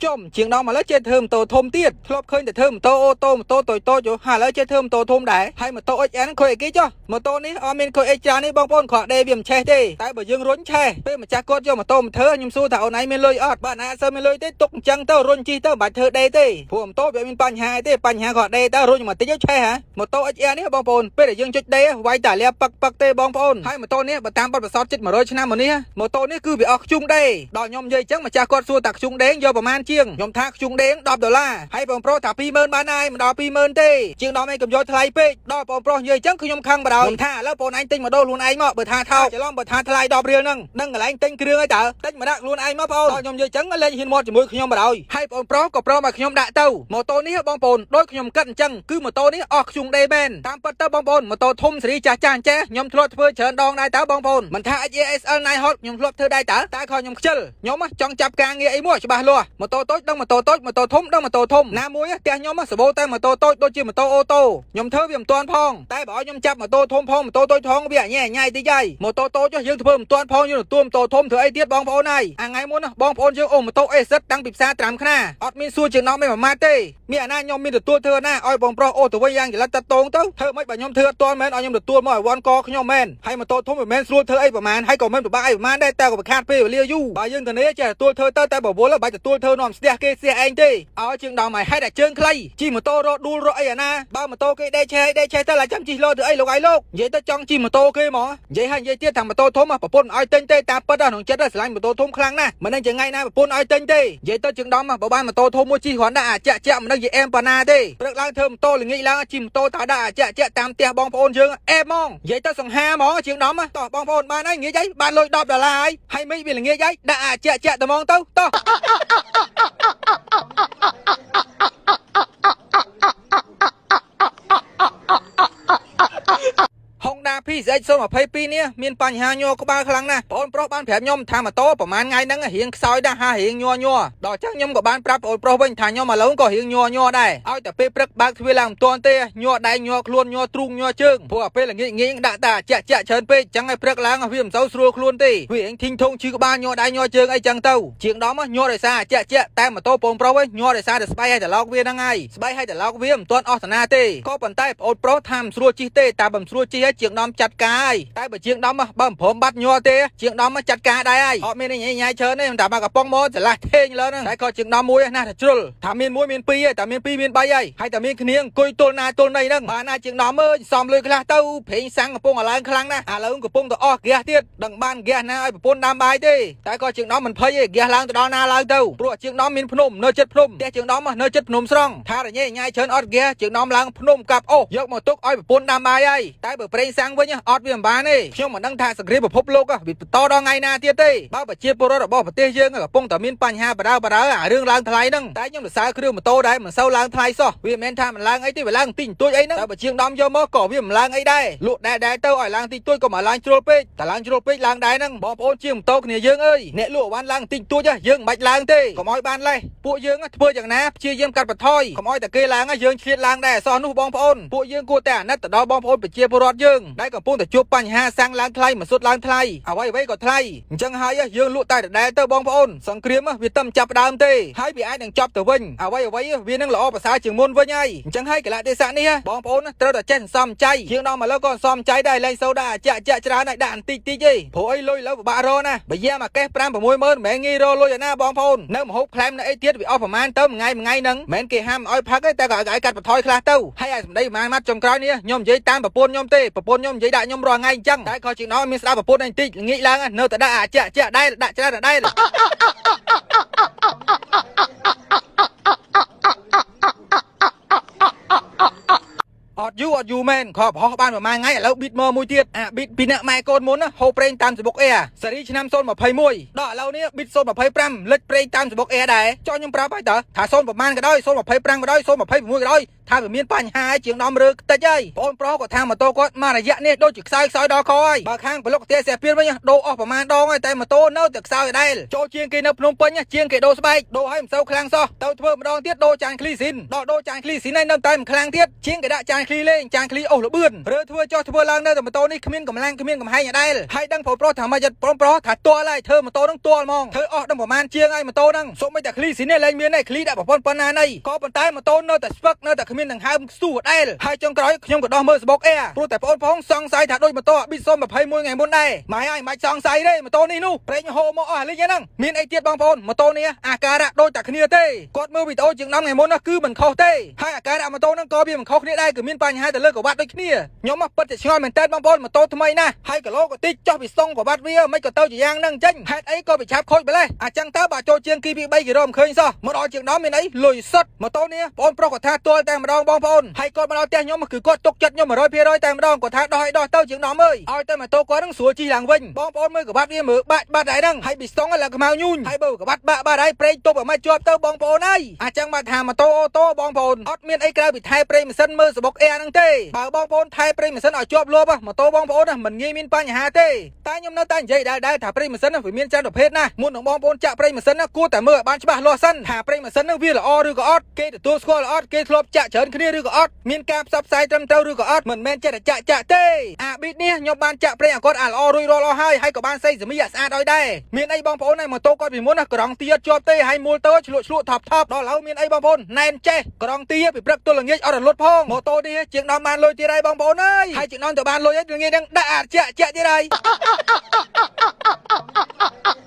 ចំជាងដល់មកឥឡូវចេះធ្វើម៉ូតូធំទៀតធ្លាប់ឃើញតែធ្វើម៉ូតូអូតូម៉ូតូតូចតូចហើយឥឡូវចេះធ្វើម៉ូតូធំដែរហើយម៉ូតូ XN ខូចអីគេចុះម៉ូតូនេះអត់មានខូចអីច្រើនទេបងប្អូនគ្រាន់ដេវាមិនឆេះទេតែបើយើងរុញឆេះពេលម្ចាស់គាត់យកម៉ូតូមកធ្វើខ្ញុំសួរថាអូនឯងមានលុយអត់បើណាអត់សូវមានលុយទេទុកអញ្ចឹងទៅរុញជិះទៅមិនបាច់ធ្វើដេទេព្រោះម៉ូតូវាមានបញ្ហាអីទេបញ្ហាគាត់ដេទៅរុញមកតិចទៅឆេះហ่าម៉ូតូ XR នេះបងប្អូនពេលដែលយើងចុចដេវាយតាលាពឹកពឹកទេបងប្អូនហើយម៉ូតូនេះបើតាមបទពិសោធន៍ជិត100ឆ្នាំមកនេះម៉ូតូនេះគឺវាអស់ខ្ជុងដេដល់ខ្ញុំនិយាយអញ្ចឹងម្ចាស់គាត់សួរថាខ្ជុងដេយកប្រហែលជាងខ្ញុំថាខ្ជុងដេ10ដុល្លារហើយបងប្រុសថា20000បានហើយមិនដល់20000ទេជាងដល់ឯងកុំយកថ្លៃពេកដល់បងប្រុសនិយាយអញ្ចឹងខ្ញុំខឹងបណ្ដោយខ្ញុំថាឥឡូវបងឯងទិញមកដូរខ្លួនឯងមកបើថាថោកច្រឡំបើថាថ្លៃ10រៀលហ្នឹងនឹងកន្លែងទិញគ្រឿងអីតើទិញមកដាក់ខ្លួនឯងមកបងដល់ខ្ញុំនិយាយអញ្ចឹងលេងហ៊ានមាត់ជាមួយខ្ញុំបណ្ដោយហើយបងប្រុសក៏ព្រមឲ្យខ្ញុំដាក់ទៅម៉ូតូនេះបងប្អូនដូចខ្ញុំគិតអញ្ចឹងគឺម៉ូតូនេះអស់ខ្ជុងដេមែនតាមពិតទៅបងប្អូនម៉ូតូធំសេរីចាស់ចាស់អញ្ចេះខ្ញុំធ្លាប់ធ្វើច្រើនដងដែរតើបងប្អូនមិនថា XASL 9 Hot ខ្ញុំធ្លាប់ធ្វើដែរតើតែខខ្ញុំខ្ជិលខ្ញុំចង់ចាប់ការងារអីមួយច្បាស់លាស់ម៉ូតូតូចដឹងម៉ូតូតូចម៉ូតូធំដឹងម៉ូតូធំណាមួយផ្ទះខ្ញុំសបោតែម៉ូតូតូចដូចជាម៉ូតូអូតូខ្ញុំធ្វើវាមិនទាន់ផងតែបើឲ្យខ្ញុំចាប់ម៉ូតូធំផងម៉ូតូតូចផងវាអញញ៉ៃតិចហើយម៉ូតូតូចយើងធ្វើមិនទាន់ផងយើងទទួលម៉ូតូធំធ្វើអីទៀតបងប្អូនហើយអាថ្ងៃមុនបងប្អូនយើងអូម៉ូតូអេសិតតាំងពីផ្សារត្រាំខ្នាអត់មានសួរជាងណោមិនមួយម៉ាត់ទេមានអាណាខ្ញុំមានទទួលធ្វើណាឲ្យបងប្រុសអូទៅវិញយ៉ាងចលិតតតងទៅធ្វើមិនបើខ្ញុំធ្វើអត់ទាន់មែនឲ្យខ្ញុំទទួលមកឲ្យវ៉ាន់កខ្ញុំមែនហើយម៉ូតូធំមិនមែនស្រួលធ្វើអីប្រហែលហើយក៏មិនពិបាកអីប្រហែលដែរតែក៏ប្រខាតពេលវេលាយូរបើយើងទៅនេះចេះទទួលធ្វើទៅតែបើវល់បាច់ទទួលធ្វើនាំស្ទះគេស្ទះឯងទេឲ្យជាងដល់មកហេតុតែជើងខ្លីជិះម៉ូតូរកដួលរកអីអាណាបើម៉ូតូគេដេកឆេះដេកឆេះទៅឡើយចាំជិះលោទៅអីលោកឯងលោកនិយាយទៅចង់ជិះម៉ូតូគេហ្មងនិយាយហើយនិយាយទៀតថាម៉ូតូធំប្រពន្ធឲ្យទិញទេតាមពិតក្នុងចិត្តស្រឡាញ់ម៉ូតូធំខ្លាំងណាស់មិនដឹងជាថ្ងៃណាប្រពន្ធឲ្យទិញទេនិយាយទៅជាងដំបើបានម៉ូតូធំមួយជិះគ្រាន់តែអាចាក់ចាក់មិនដឹងជាអែមប៉ាណាទេព្រឹកឡើងធ្វើម៉ូតូល្ងាចឡើងជិះម៉ូតូតើដាក់អាចាក់ចាក់តាមផ្ទះបងប្អូនយើងអែមហ្មងនិយាយទៅសង្ហាហ្មងជាងដំតោះបងប្អូនបានហើយងាយហើយបានលុយ10ដុល្លារហើយហើយមិនវាល្ងាចហើយដាក់អាចាក់ចាក់តែហ្មងទៅតោះ Honda PCX 022នេះមានបញ្ហាញ័រក្បាលខ្លាំងណាស់បងប្រុសបានប្រាប់ខ្ញុំថាម៉ូតូប្រហែលថ្ងៃហ្នឹងរៀងខ្សោយណាស់ហើយរៀងញ័រញ័រដល់ចឹងខ្ញុំក៏បានប្រាប់បងប្រុសវិញថាខ្ញុំឥឡូវក៏រៀងញ័រញ័រដែរឲ្យតែពេលព្រឹកបើកទ្វារឡើងមិនទាន់ទេញ័រដៃញ័រខ្លួនញ័រទ្រូងញ័រជើងព្រោះអាពេលល្ងាចងាយដាក់តាចាក់ចាក់ច្រើនពេកចឹងឲ្យព្រឹកឡើងវាមិនសូវស្រួលខ្លួនទេវារៀងធីងធងឈឺក្បាលញ័រដៃញ័រជើងអីចឹងទៅជាងដំញ័រដោយសារចាក់ចាក់តែម៉ូតូបងប្រុសវិញញ័រដោយសារតែស្បែកឲ្យត្រឡោកវាហ្នឹងហើយស្បែកឲ្យត្រឡោកវាមិនទាន់អស់តាណាទេក៏ប៉ុន្តែបងប្រុសថាមិនស្រួលជិះទេតែបើមិនស្រួលជិះជាងដំចាត់ការហើយតែបើជាងដំបើមិនព្រមបាត់ញ័រទេជាងដំចាត់ការដែរហើយអត់មានញ៉ៃញ៉ៃច្រើនទេតែបើកំប៉ុងមកឆ្លាស់ថេងលើហ្នឹងតែក៏ជាងដំមួយណាស់តែជ្រុលថាមានមួយមានពីរតែមានពីរមានបីហើយហើយតែមានគ្នាអង្គុយទល់ណាទល់ណីហ្នឹងបានណាជាងដំអើយសំលុយខ្លះទៅប្រេងសាំងកំពុងឲ្យឡើងខ្លាំងណាស់ឥឡូវកំពុងទៅអស់ហ្គាសទៀតដឹងបានហ្គាសណាឲ្យប្រពន្ធដាំបាយទេតែក៏ជាងដំមិនភ័យទេហ្គាសឡើងទៅដល់ណាឡើងទៅព្រោះជាងដំមានភ្នំនៅចិត្តភ្នំផ្ទះជាងដំនៅចិត្តភ្នំស្រង់ថារញ៉េញ៉ៃច្រើនអត់ហ្គាសជាងដំឡើងភ្នំកាប់អូសយកមកទុកឲ្យប្រពន្ធដាំបាយហើយតែបើប្រេងសាំងវិញអត់វាមិនបានទេខ្ញុំមិនដឹងថាសង្គ្រាមពិភពលោកវាបន្តដល់ថ្ងៃណាទៀតទេបើប្រជាពលរដ្ឋរបស់ប្រទេសយើងកំពុងតែមានបញ្ហាបដើបដើអារឿងឡើងថ្លៃហ្នឹងតែខ្ញុំសរសើរគ្រឿងម៉ូតូដែរមិនសូវឡើងថ្លៃសោះវាមិនមែនថាមិនឡើងអីទេវាឡើងតិចបន្តួចអីហ្នឹងតែបើជាងដំយកមកក៏វាមិនឡើងអីដែរលក់ដែរដែរទៅឲ្យឡើងតិចតួចក៏មកឡើងជ្រុលពេកតែឡើងជ្រុលពេកឡើងដែរហ្នឹងបងប្អូនជាងម៉ូតូគ្នាយើងអើយអ្នកលក់អវ៉ាន់ឡើងតិចតួចយើងមិនបាច់ឡើងទេកុំឲ្យបានលេះពួកយើងធ្វើយ៉ាងណាព្យាយាមកាត់បន្ថយកុំឲ្យតែគេឡើងយើងឆ្លៀតឡើងដែរអសោះនោះបងប្អូនពួកយើងគួរតែអាណិតទៅដល់បងប្អូនប្រជាពលរដ្ឋយើងដែលកំពុងតែជួបបញ្ហាសាំងឡើងថ្លៃម៉ាស៊ូតឡើងថ្លៃអ្វីអ្វីក៏ថ្លៃអញ្ចឹងហើយយើងលក់តែដដែលទៅបងប្អូនសង្គ្រាមវាតែចាប់ដើមទេហើយវាអាចនឹងចប់ទៅវិញអ្វីអ្វីវានឹងល្អប្រសើរជាងមុនវិញហើយអញ្ចឹងហើយកលៈទេសៈនេះបងប្អូនត្រូវតែចេះសន្សំចៃជាងដល់មកលើក៏សន្សំចៃដែរលែងសូវដាក់ចាក់ចាក់ច្រើនហើយដាក់បន្តិចតិចទេព្រោះអីលុយលើពិបាករកណាបើយាមកេះ5 6ម៉ឺនមិនមែនងាយរកលុយឯណាបងប្អូននៅមហូបក្លែមនៅអីទៀតវាអស់ប្រហែលទៅមួយថ្ងៃមួយថ្ងៃហ្នឹងមិនមែនគេហាមឲ្យផឹកទេតែក៏ឲ្យកាត់បន្ថយខ្លះទៅហើយឲ្យសម្ដីប្រហែលម៉ាត់ចុងក្រោយនេះខ្ញុំនិយាយតាមប្រពន្ធខ្ញុំទេប្រពន្ធខ្ញុំនិយាយដាក់ខ្ញុំរាល់ថ្ងៃអញ្ចឹងតែក៏ជាងដល់មានស្ដាប់ប្រពន្ធឯងតិចងាកឡើងនៅតែដាក់អាចាក់ចាក់ដែរដាក់ច្រើនដែរ អត់យូរអត់យូរមែនខកប្រហោះបានប្រហែលថ្ងៃឥឡូវប៊ីតមកមួយទៀតអាប៊ីតពីអ្នកម៉ែកូនមុនណាហូបប្រេងតាមសបុកអែសេរីឆ្នាំ021ដល់ឥឡូវនេះប៊ីត025លិចប្រេងតាមសបុកអែដែរចុះខ្ញុំប្រាប់ហើយតើថា0ប្រហែលក៏ដោយ025ក៏ដោយ026ក៏ដោយ ថាវាមានបញ្ហាជាងដំរើខ្ទេចហើយបងប្រុសក៏ថាម៉ូតូគាត់មករយៈនេះដូចជាខ្សោយខ្សោយដល់ខហើយបើខាងប្លុកផ្ទះសេះពៀនវិញដូរអស់ប្រហែលដងហើយតែម៉ូតូនៅតែខ្សោយដែរចូលជាងគេនៅភ្នំពេញជាងគេដូរស្បែកដូរឲ្យមិនសូវខ្លាំងសោះទៅធ្វើម្ដងទៀតដូរចានឃ្លីស៊ីនដល់ដូរចានឃ្លីស៊ីនហើយនៅតែមិនខ្លាំងទៀតជាងគេដាក់ចានឃ្លីលេងចានឃ្លីអូសលបឿនរើធ្វើចោះធ្វើឡើងនៅតែម៉ូតូនេះគ្មានកម្លាំងគ្មានកំហែងដែរហើយដឹងប្រុសថាមកចិត្តប្រុសប្រុសថាទាល់ហើយធ្វើម៉ូតូនឹងទាល់ហ្មងធ្វើអស់ដល់ប្រហែលជាងហើយម៉ូតូហ្នឹងសូម្បីតែឃ្លីស៊ីននេះលែងមានទេឃ្លីដាក់ប្រព័ន្ធប៉ុណ្ណាណីក៏ប៉ុន្តែម៉ូតូនៅតែស្ពឹកនៅតែគ្មានដង្ហើមស្ទុះដែរហើយចុងក្រោយខ្ញុំក៏ដោះមើលសបុកអែព្រោះតែបងប្អូនសង្ស័យថាដូចម៉ូតូប៊ីសុំ21ថ្ងៃមុនដែរម៉ែហើយមិនសង្ស័យទេម៉ូតូនេះនោះប្រេងហូរមកអស់លីងហ្នឹងមានអីទៀតបងប្អូនម៉ូតូនេះអាការៈដូចតែគ្នាទេគាត់មើលវីដេអូជាង10ថ្ងៃមុននោះគឺមិនខុសទេហើយអាការៈម៉ូតូហ្នឹងក៏វាមិនខុសគ្នាដែរគឺមានបញ្ហាទៅលើក្រវ៉ាត់ដូចគ្នាខ្ញុំមកពិតជាឆ្ងល់មែនតើបងប្អូនម៉ូតូថ្មីណាស់ហើយកឡូក៏តិចចោះពីស្ទង់ក្រវ៉ាត់វាមិនក៏ទៅជាយ៉ាងហ្នឹងចេញហេតុអីក៏វាឆាប់ខូចម្លេះអញ្ចឹងតើបើចូលជាងគីពី3គីឡូមិនឃើញសោះមកដល់ជាង10មានអីលុយសុតម៉ូតូនេះបងប្រុសគាត់ថាទាល់តែម្ដងបងប្អូនហើយគាត់មកដល់ផ្ទះខ្ញុំគឺគាត់ទុកចិត្តខ្ញុំ100%តែម្ដងគាត់ថាដោះឲ្យដោះទៅជាង10អើយឲ្យតែម៉ូតូគាត់នឹងស្រួលជិះឡើងវិញបងប្អូនមើលក្រវ៉ាត់វាមើលបាក់បាត់ហើយហ្នឹងហើយប៊ីស្តុងឡើងខ្មៅញូនហើយបើក្រវ៉ាត់បាក់បាត់ហើយប្រេងទប់ឲ្យមកជាប់ទៅបងប្អូនហើយអញ្ចឹងមកថាម៉ូតូអូតូបងប្អូនអត់មានអីក្រៅពីថែប្រេងម៉ាស៊ីនមើលសបុកអែហ្នឹងទេបើបងប្អូនថែប្រេងម៉ាស៊ីនឲ្យជាប់លាប់ម៉ូតូបងប្អូនមិនងាយមានបញ្ហាទេតែខ្ញុំនៅតែនិយាយដែរដែរថាប្រេងម៉ាស៊ីនវាមានច្រើនប្រភេទណាស់មុននឹងបងប្អូនចាក់ប្រេងម៉ាស៊ីនគួរតែមើលឲ្យបានច្បាស់លាស់សិនថាប្រេងម៉ាស៊ីនហ្នឹងវាល្អឬក៏អត់គេទទួលស្គាល់អត់គេធ្លាប់ចាក់ច្រើនគ្នាឬក៏អត់មានការផ្សព្វផ្សាយត្រឹមត្រូវឬក៏អត់មិនមែនចេះតែចាក់ចាក់ទេអាប៊ីតនេះខ្ញុំបានចាក់ប្រេងឲ្យគាត់អាល្អរួចរាល់អស់ហើយហើយក៏បានសេសមីឲ្យស្អាតឲ្យដែរមានអីបងប្អូនហើយម៉ូតូគាត់ពីមុនណាក្រងទីអត់ជាប់ទេហើយមូលទៅឆ្លក់ឆ្លក់ថប់ថប់ដល់ឥឡូវមានអីបងប្អូនណែនចេះក្រងទីពីព្រឹកទល់ល្ងាចអត់រលត់ផងម៉ូតូនេះជាងដល់បានលុយទៀតហើយបងប្អូនអើយហើយជាងដល់ទៅបានលុយហើយល្ងាចហ្នឹងដាក់អាចាក់ចាក់ទៀតហើយ។